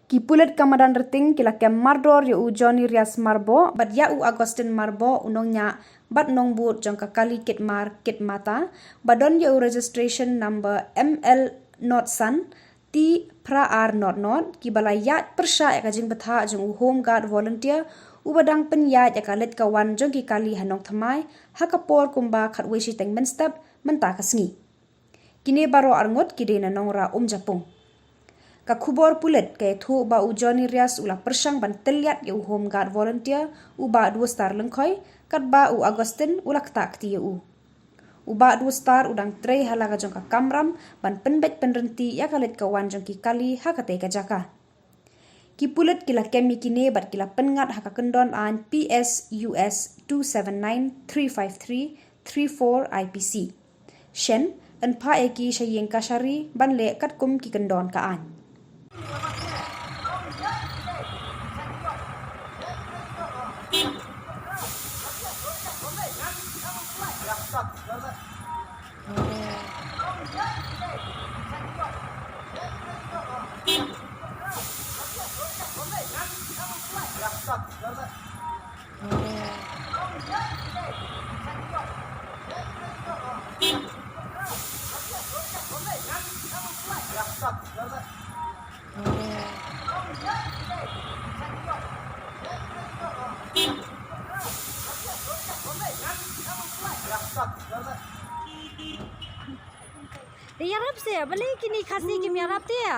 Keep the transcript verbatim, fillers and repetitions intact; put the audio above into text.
Ki pulit ka madan Rting ki la kem mardor ïa u Johnny Rias Marboh bad ïa u Augustine Marboh u nongñiah bad nongbud jong ka kali kit mar kit mata ba don ïa u registration number M L not san T phra ar not not, kiba la ïaid pyrshah ïa ka jingbthah jong u Home Guard volunteer uba dang pynïaid ïa ka leit ka wan jong ki kali ha Nongthymmai ha ka por kumba khatwei shiteng mynstep mynta ka sngi. Kine baroh arngut ki dei na Nongra Umjapung. Ka khubor pulit ka ïathuh ba u Johnny Rias u la pyrshang ban tylliat ïa u Home Guard volunteer u Bah Duostar Lyngkhoi, katba u Augustine u la ktah kti ïa u. U Bah Duostar u dang trei ha la ka jong ka kamram ban pynbeit pynrynti ïa ka leit ka wan jong ki kali ha katei ka jaka. Ki pulit ki la kem ïa kine bad ki la pynngat ha ka kyndon aiñ P S U S two seven nine three five three three four I P C. Shen, yn phah ïa ki sha ïing kashari ban leh katkum ki kyndon ka aiñ. Ïarap se, balei kine Khasi kim ïarap te ïa?